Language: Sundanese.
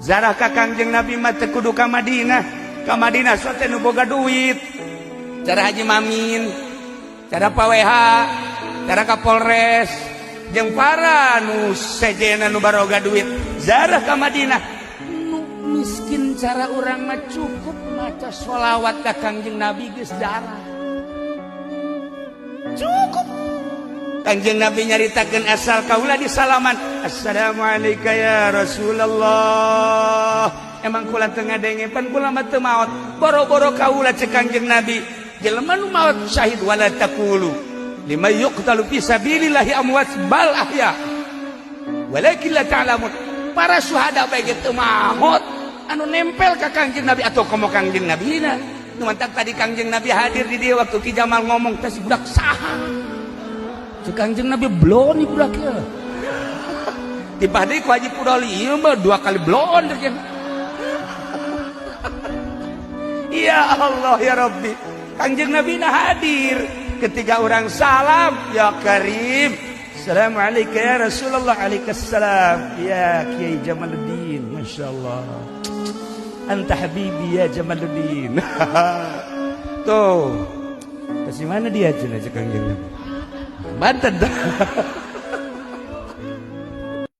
Zarah ka Kangjeng Nabi mah teu kudu ka Madinah. Ka Madinah sok teh nu boga duit. Cara Haji Mamin, cara Pak WH, cara Kapolres, jeung para nu sejena nu baroga duit. Zarah ka Madinah. Nu miskin cara urang mah cukup maca sholawat ka Kangjeng Nabi geus zarah. Cukup. Kangjeng Nabi nyaritakeun asal kaula di salaman. Assalamualaikum ya Rasulullah. Emang kula teu ngadenge pan kula mah teu maot. Boro-boro kaula cek Kangjeng Nabi. Jelema nu maot syahid wala taqulu lima yuqtalu fi sabilillahi amwat bal ahya. Walakin la ta'lamun. Para syuhada bae ge teu maot anu nempel ka Kangjeng Nabi atau komo Kangjeng Nabi na. Nu mantak tadi Kangjeng Nabi hadir di dieu waktu Ki Jamal ngomong teh si budak saha. Cek Kangjeng Nabi blon ieu budak ieu. Tibah deui ku Haji Pudoli ieu mah dua kali blon deh. Ya Allah ya Rabbi. Kangjeng Nabi na hadir ketika orang salam ya Karim. Assalamualaikum ya Rasulullah. Alaikassalam ya Kiai Jamaluddin. Masya Allah. Anta habibi ya Jamaluddin. Tuh. Kasih mana dia cenah cek Kangjeng Nabi. Banten dah.